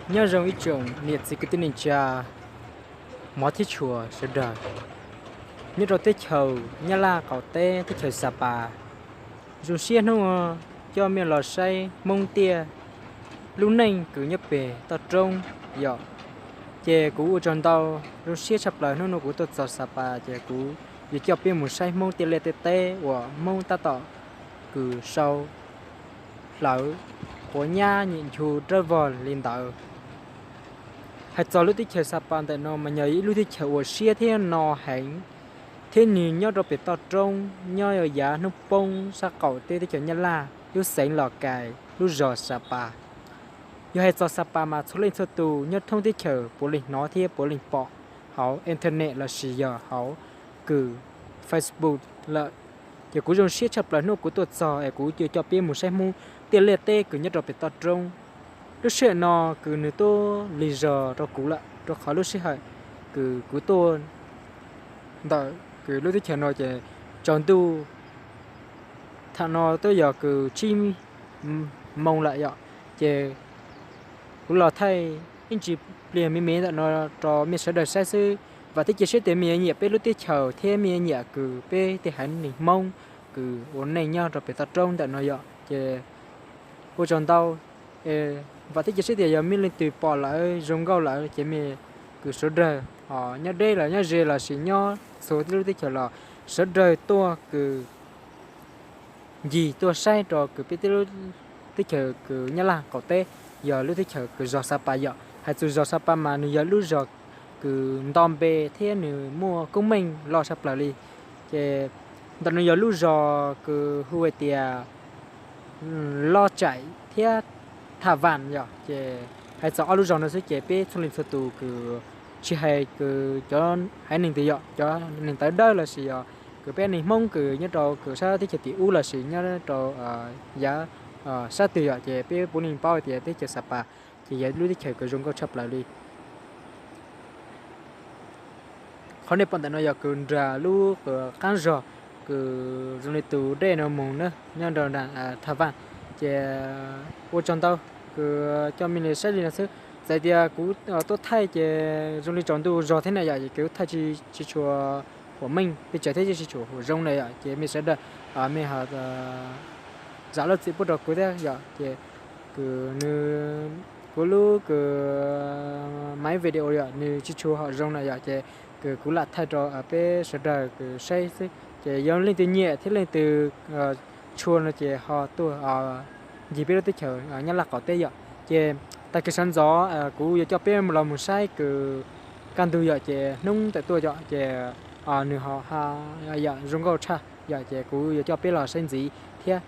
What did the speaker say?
Nyob zoo ib tsoom niam txiv kwv tij neej tsa, hmov thiab tshua sawv daws nyob rau teb chaws Nyab Laj qaum teb, teb chaws Xa Pas. Zoo siab hnub no coj mej los saib Hmoob tiaj lub neej kws nyob pem toj roob yom. Ces kuv ua tsaug ntau, zoo siab tshaj plaws hnub no kuv tuaj txog Xa Pas ces kuv yuav coj peb mus saib Hmoob tiaj liaj tiaj teb uas Hmoob tab tom kws sau hlawv quav nyab nyem nchu dawb vog li ntawd. Hais txog lub teb chaws Xa Pas ntawm no mas yog ib lub teb chaws uas siab thiab no heev, thiab nws nyob rau pem toj roob, nyob yav hnub poob sab qaum teb teb chaws Nyab Laj, lub xeev Los Kais, lub zos Xa Pas. Yog hais txog Xa Pas mas txhua leej txhua tus nyob thoob teb chaws puav leej hnov thiab puav leej pom hauv internet lossis yog hauv kws Facebook lawm. Ces kuv zoo siab tshaj plaws hnub kuv tuaj txog es kuv yuav coj peb mus saib Hmoob tiaj liaj teb kws nyob rau pem toj roob. Lub sij hawm no kws nws tuaj lig zog rau kuv lawm, rau qhov lub sij hawm kws kuv tuaj ntawm kws lub teb chaws no ces tsaus ntuj, thaum no twb yog kws tsib moo lawm yom. Ces kuv los thaij ib ntsis pliag me me ntawm no rau mej sawv daws saib xwb. Vam thiab cia siab tias mej yuav nyiam peb lub teb chaws thiab mej yuav nyiam kws peb tej haiv neeg Hmoob kws ua neej nyob rau pem toj roob ntawm no yom. Ces ua tsaug ntau. Vam thiab cia siab tias yog mej leej twg pom lawm zoo nkauj lawm ces mej kws sawv daws nyob deb los nyob ze lossis nyob txhua lub teb chaws los sawv daws tuaj kws ncig tuaj saib rau kws peb teb lub teb chaws kws Nyab Laj qaum teb, yog lub teb chaws kws zos Xa Pas yom. Hais txog zos Xa Pas mas nws yog lub zos kws nto npe thiab nws muaj koob meej loj tshaj plaws li. Ces ntawm no yog lub zos kws hu hais tias Loj Tsaim thiab Thaj Vam yom. Ces hais txog ob lub zos no xwb ces peb txhua leej txhua tus kws tsis hais kws cov haiv neeg twg yom, cov neeg tawv dawb lossis yog kws peb neeg Hmoob kws nyob rau kws sab teb chaws tim ub lossis nyob rau yav sab twg yom, ces peb puav leej paub tias teb chaws Xa Pas ces yog lub teb chaws kws zoo nkauj tshaj plaws li. Qhov nej pom ntawm no yog kws nram lub qaab zog kws zoo li tus dej no moog na, nyob rau nram Thaj Vam. Ces ua tsaug ntau kws coj mej li saib li no xwb. Txawm tias kuv tuaj thaij ces zoo li tsaus ntuj zog thiab na yom, ces kuv thaij tsis tshua huam meej pes tsawg thiab tsis tshua huam zoo na yom, ces mej sawv daws mej ho zam lub txim pub rau kuv thiab yom. Ces kws nws, kuv lub kws maiv video yom nws tsis tshua hom zoo na yom, ces kws kuv lam thaij rau peb sawv daws kws saib xwb. Ces yog leej twg nyiam thiab leej twg tshua no ces ho tuaj ncig peb lub teb chaws Nyab Laj qaum teb yom. Ces tag kis sawv ntxov kuv yuav coj peb los mus saib kws kaj ntug yom, ces hnub tawm tuaj yom, ces nws ho yom zoo nkauj tshaj yom, ces kuv yuav coj peb los saib ntxiv thiab.